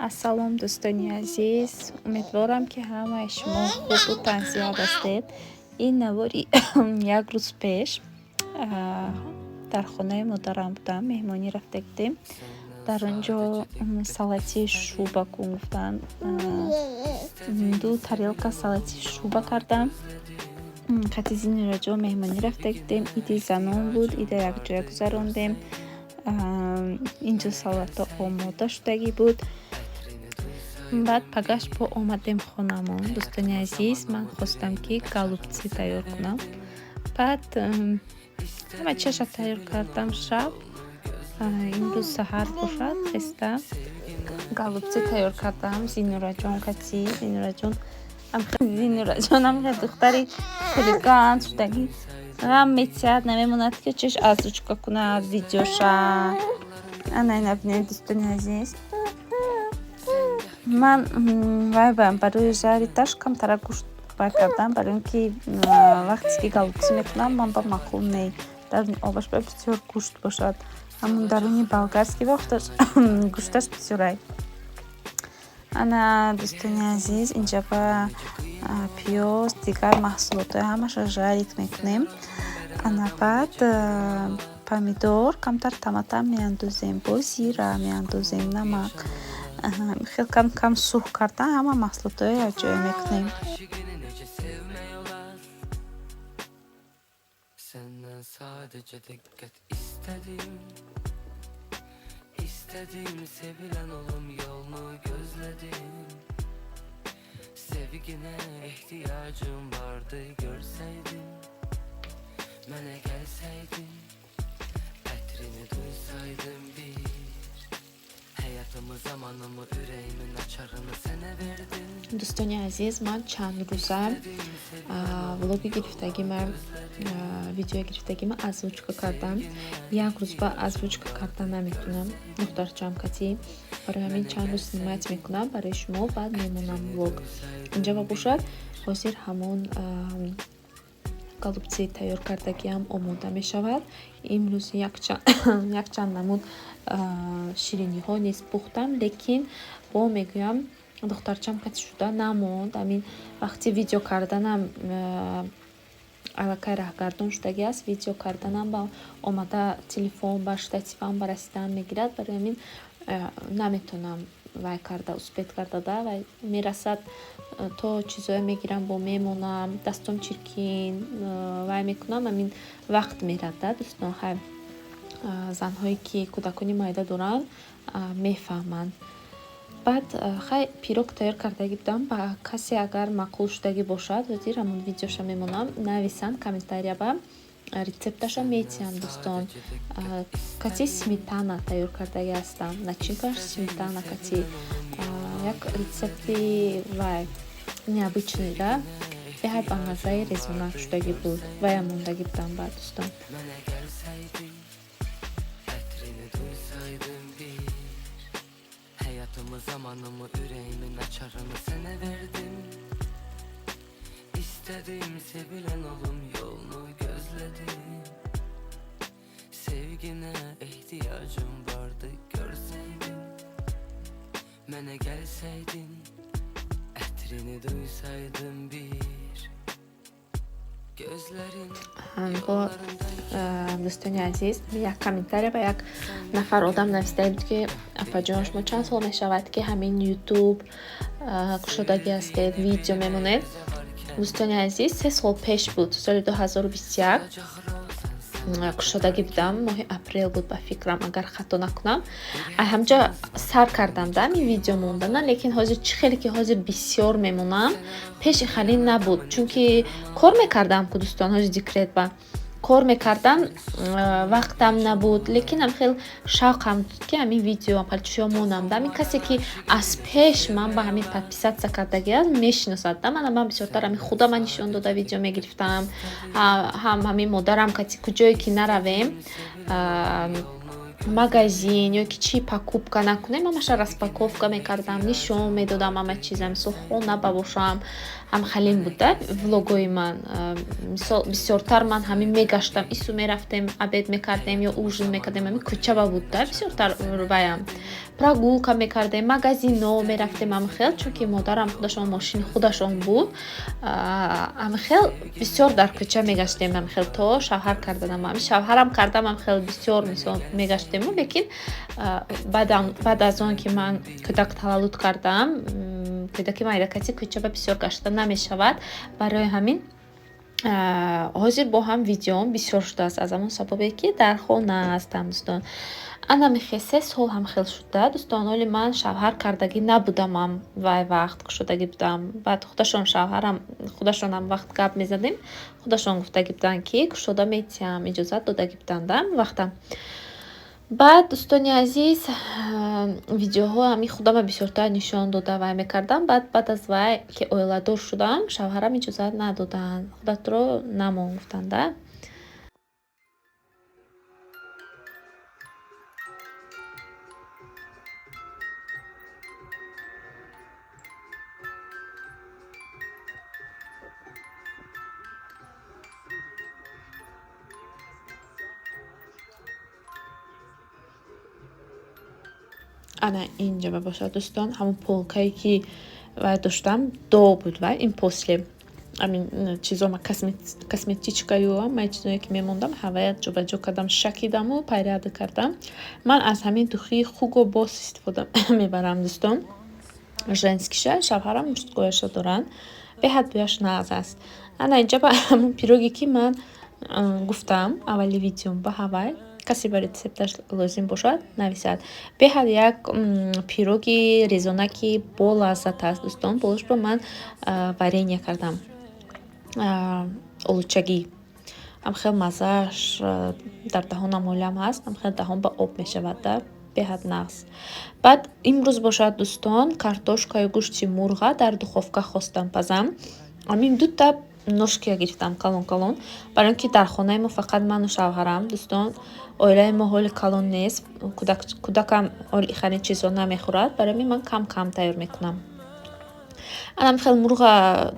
Ассалом, дӯстони азиз! Умедворам, ки ҳамаи шумо хубу тансиҳат ҳастед. Ин навори як рӯз пеш дар хонаи модарам будам, меҳмонӣ рафта будем. Дар он ҷо салати шуба кун гуфтанд. Ду тарелка салати шуба кардам. Қати Зинураҷон меҳмонӣ рафта будем. Иди занон буд, ида якҷоя гузарондем. Инҷо салатҳо омода шудагӣ буд. Баъд пагаш бо омадем хонамон. Дӯстони азиз, ман хостам, ки голубцы тайёр кунам. Баъд ҳама чизаша тайёр кардам шаб. Имрӯз саҳар бошад, хеста голубцы тайёр кардам Зинураҷон кати. Зинураҷон ҳамхел духтари хулиган шудагӣ, ғам метиҳад, намемонад, ки чиш озвучка кунад видеоша. Ана ина бинед, дӯстони азиз. Ман вай барои жарить аш камтарак гӯшт вай кардам, барои ин ки вақте ки голубцы мекунам, ман ба маъқул не даруни обаш бояд бисёр гӯшт бошад. Ҳамун даруни болгарский вақташ гӯшташ бисёрай. Ана, дӯстони азиз, инҷа ба пиёз, дигар маҳсулотҳои ҳамаша жарить мекунем. Ана баъд помидор, камтар томатам меандозем, боз зира меандозем, намак, хел кам кам сух карда, ҳама маҳсулотҳоро якҷоя мекунем. Senden sadece dikkat istedim. İstedim sevilen olum, yolunu gözledim. Sevgine ihtiyacım vardı, görseydin. Mənə gelseydin, Ətrini duysaydım bir. Həyatımı, zamanımı, ürəyimin açarını sənə verdim. Дӯстони азиз, ман чанд рӯза влоги гирифтагима, видеои гирифтагима озвучка кардам. Як рӯз ба озвучка карда наметунам, духтарчаам кати. Барои ҳамин чанд рӯз снимать мекунам барои шумо, баъд мемонам влог. Инҷа ва бошад, ҳозир ҳамон голубцы тайёр кардагиам омода мешавад. Имрӯз якчанд намуд шириниҳо низ пухтам, лекин бо мегӯям, духтарчам кати шуда намонд. Ҳамин вақти видео карданам аллакай раҳгардон шудагӣ аст. Видео карданам ба омада, телефон ба штативам ба расидан мегирад. Барои ҳамин наметонам вай карда, успеть карда да вай мерасад, то чизое мегирам, бо мемонам, дастом чиркин вай мекунам, ҳамин вақт мерад да, дӯстон. Хай, занҳое ки кӯдакони майда доранд, мефаҳманд. Баъд хай, пирог тайёр кардагӣ будам. Ба касе агар маъқул шудагӣ бошад, ҳозир ҳамон видеоша мемонам, нависанд комментария ба, рецепташа метиҳам, дӯстон. Кати сметана тайёр кардагӣ ҳастам, начинкаш сметана кати, як рецепти вай необычный да, беҳад ба маззаи резонак шудагӣ буд. Ваям мондагӣ будам баъд, дӯстон. Mənə gəlsəydin, Ətrini duysaydım bir. Həyatımı, zamanımı, ürəyimin açarını sənə verdim. İstedim sevilen olum, yolunu gözledim. Sevgine ihtiyacım vardı, görseydin. Mənə gəlsəydin, Ətrini duysaydım bir. Gözlerin Бо дӯстони азиз, як комментария ба як нафар одам нависта буд, ки апаҷон, шумо чанд сол мешавад, ки ҳамин Ютуб кушодагӣ ҳастед, видео мемонед? Дӯстони азиз, 3 сол пеш буд, соли 2021 кушодагӣ будам, моҳи апрел буд ба фикрам, агар хато накунам. Ҳамҷа сар кардам да ҳамин видео мондана, лекин ҳозир чӣ хеле ки ҳозир бисёр мемонам, пеши халин набуд, чунки кор мекардам ку, дӯстон. Ҳозир декрет ба кор мекардам, вақтам набуд, лекин ам хел шавқам буд, ки ҳамин видео чиё монам да. Ҳамин касе ки аз пеш ман ба ҳамин подписаться кардагӣ аст, мешиносад да. Мана, ман бисёртар ҳамин худама нишон дода видео мегирифтам, ҳам ҳамин модарам кати куҷое ки наравем, магазин ё ки чӣ покупка накунем, ҳамаша распаковка мекардам, нишон медодам ҳама чиза. Мисол, хона ба бошам. Ҳамхалин буд да влогои ман. Мисол, бисёртар ман ҳамин мегаштам, ису мерафтем, обед мекардем ё ужин мекардем, ҳамин кӯчаба буд да бисёртар ваям. Прогулка мекардем, магазино мерафтем ҳамхел, чунки модарам худашон мошини худашон буд. Ҳамхел бисёр дар кӯча мегаштем ҳамхел то шавҳар карданам. Ҳамин шавҳарам кардам, ҳамхел бисёр мисол мегаштему, лекин баъд аз он ки ман кӯдак таваллуд кардам, кӯдаки майдакати кӯчаба бисёр гашта намешавад. Барои ҳамин ҳозир бо ҳам видеом бисёр шудааст, аз ҳамон сабабе ки дар хона ҳастам, дӯстон. Ана михе 3 сол ҳам хел шуда, дӯстон. Ҳоли ман шавҳар кардагӣ набудамам, вай вақт кушодагӣ будам. Баъд худашон, шавҳарам худашонам, вақт гап мезадем, худашон гуфтагӣ буданд, ки кушода метиҳам, иҷозат додагӣ буданд да вақта. Баъд, дӯстони азиз, видеоҳо ҳамин худама бисёртар нишон дода вай мекардам. Баъд аз вай ки оиладор шудам, шавҳарам иҷозат надоданд, худатро намон гуфтанд да. Ана инҷа бошад, дӯстон, ҳамон полкае ки вай доштам, до буд вай, ин после. Ҳамин чизома, косметичкаю ҳамаи чизое ки мемондам, ҳавая ҷобаҷо кардам, шакидаму порядок кардам. Ман аз ҳамин духии Хуго Босс истифода мебарам, дӯстон, женскийша, шавҳарам мужскойаша доранд. Беҳад бӯяш нағз аст. Ана инҷа ба ҳамон пироге ки ман гуфтам аввали видеом, ба ҳавай касе ба рецепташ лозим бошад, нависад. Беҳад як пироги резонаки бо лаззат аст, дӯстон. Болошба ман варенье кардам, олучагӣ. Ҳам хел маззааш дар даҳонам ҳолиам ҳаст, ҳам хел даҳон ба об мешавад да, беҳад нағз. Баъд имрӯз бошад, дӯстон, картошкаю гӯшти мурға дар духовка хостам пазам. Ҳамин дута ножкия гирифтам, калон калон, барои он ки дар хонаи мо фақат ману шавҳарам, дӯстон. Оилаи мо ҳоли калон нест, кӯдакам ҳоли ихарин чизҳо намехӯрад, барои ҳамин ман кам кам тайёр мекунам. Анам хел мурға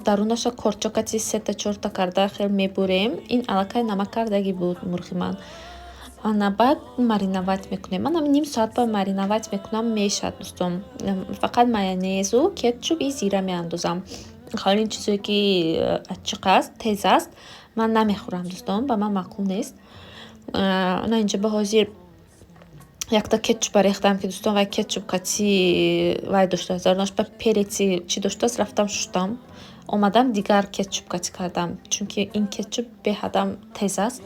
дарунаша корчокати сета чорта карда хел мебурем. Ин аллакай намак кардагӣ буд мурғи ман. Ана баъд мариновать мекунем. Ман ним соат ба мариновать мекунам, мешавад, дӯстон. Фақат майонезу кетчуп и зира меандозам. Ҳоли ин чизое ки ачиқ аст, тез аст, ман намехӯрам, дӯстон, ба ман маъқул нест. Ана инҷа ба ҳозир якта кетчупа рехтам, ки, дӯстон, вай кетчуп кати вай доштааст, дарунаш ба переци чӣ доштааст. Рафтам шуштам омадам, дигар кетчуп кати кардам, чунки ин кетчуп беҳадам тез аст,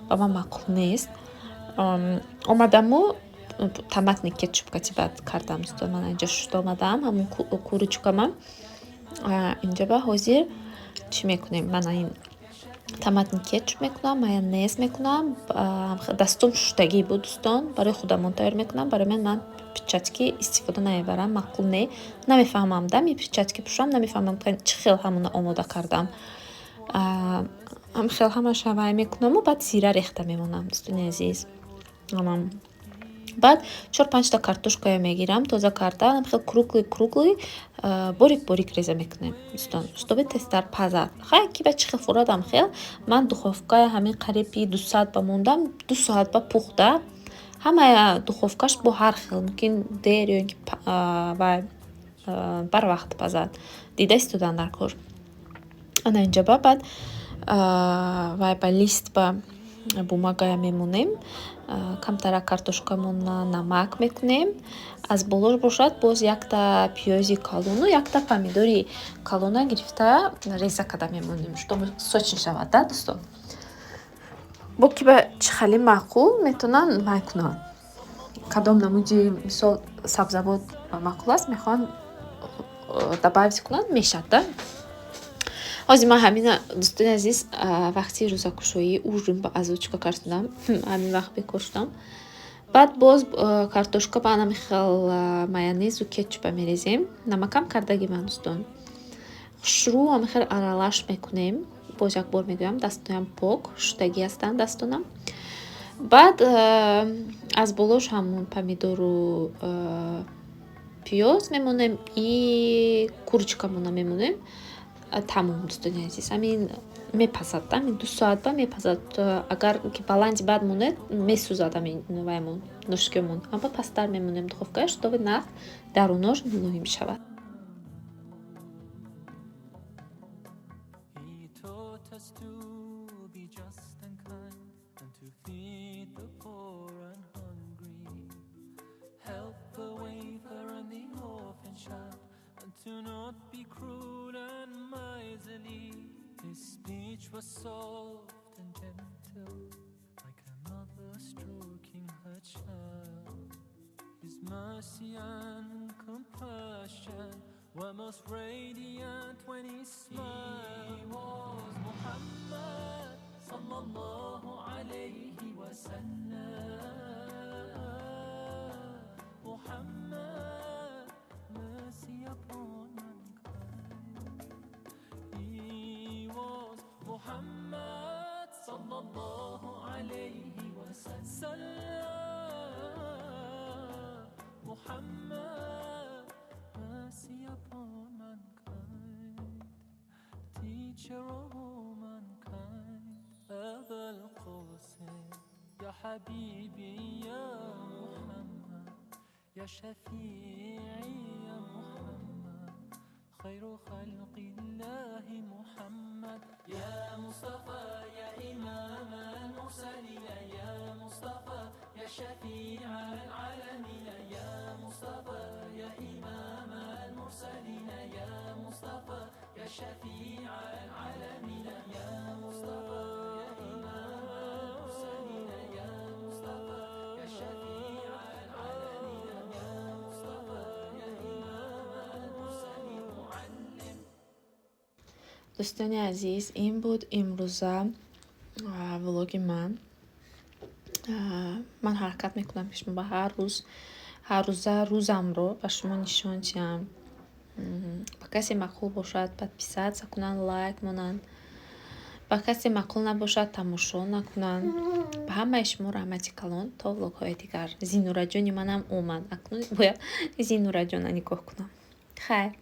ба ман маъқул нест. Омадаму томатный кетчуп кати баъд кардам, дӯстон. Ман инҷа шушта омадам ҳамон курочкама. Инҷа ба ҳозир чӣ мекунем? Мана ин томатный кетчуп мекунам, майонез мекунам. Дастом шуштагӣ буд, дӯстон, барои худамон тайёр мекунам. Барои ман перчатки истифода намебарам, маъқул не, намефаҳмам да, ми перчатки пӯшам, намефаҳмам чӣ хел ҳамона омода кардам. Ҳам хел ҳамаша вай мекунаму баъд зира рехта мемонам, дӯстони азиз. Баъд чор панҷта картошкая мегирам, тоза карда, хел круглый круглый, борик борик реза мекунем, дӯстон, чтобы тезтар пазад. Хай, ки ба чӣ хел фурадам хел. Ман духовкая ҳамин қариби 200 ба мондам, 2 соат ба пухта. Ҳамая духовкаш бо ҳар хел, мумкин дер ё ин ки вай барвақт пазад, дида истодан дар кор. Ана инҷа ба баъд вай ба лист ба бумагая мемонем, камтарак картошкамона намак мекунем. Аз болош бошад боз якта пиёзи калону якта помидори калона гирифта реза карда мемонем, чтобы сочный шавад да, дӯстон. Бо ки ба чӣ хеле маъқул, метавонанд вай кунанд, кадом намуди, мисол, сабзавот маъқул аст, мехоҳанд добавить кунанд, мешавад да. Ҳозир ман ҳамина, дӯстони азиз, вақти рӯзакушоӣ ужин ба озвучка кардам, ҳамин вақт бекор шудам. Баъд боз картошка ба анами хел майонезу кетчупа мерезем. Намакам кардагӣ ман, дӯстон. Хушрӯ ҳами хел аралаш мекунем. Боз як бор мегӯям, дастонам пок шуштагӣ ҳастанд, дастонам. Баъд аз болош ҳамун помидору пиёз мемонем и курочкамона мемонем. Тамом, дӯстони азиз, ҳамин мепазад, ҳамин 2 соат ба мепазад. Агар ки баланди бад монед, месӯзад ҳамин ваймон, ножкиёмон. Аммо пасттар мемонем духовкааш, чтобы нағз дарунош мулоим шавад. He taught us to be just and kind and to feed the poor and hungry. Help the wafer and the orphan child and to not be cruel and miserly. His speech was soft and gentle, like a mother stroking her child. His mercy and compassion were most radiant when he smiled. He was Muhammad sallallahu alayhi wa sallam. Muhammad, mercy upon mankind. He was Muhammad sallallahu alayhi wa sallam. Muhammad, mercy upon mankind, teacher of all mankind. أبا القاسم يا حبيبي يا محمد، يا شفيعي يا محمد، خير خلق الله محمد. يا مصطفى يا إمام المرسلين، يا مصطفى يا شفيع العالمين، يا مصطفى يا إمام المرسلين، يا مصطفى يا شفيع العالمين، يا مصطفى يا إمام المرسلين، يا مصطفى يا شفيع العالمين، يا مصطفى يا إمام المرسلين، معلم. Дӯстони азиз, ин буд имрӯза влоги ман. Ман ҳаракат мекунам, ки шумо ба ҳар рӯз, ҳаррӯза рӯзамро ба шумо нишон диҳам. Ба касе маъқул бошад, подписаться кунанд, лайк монанд. Ба касе маъқул набошад, тамошо накунанд. Ба ҳамаи шумо раҳмати калон. То влогҳои дигар. Зинураҷони манам омад. Акнун бояд Зинураҷона нигоҳ кунам. Хайр.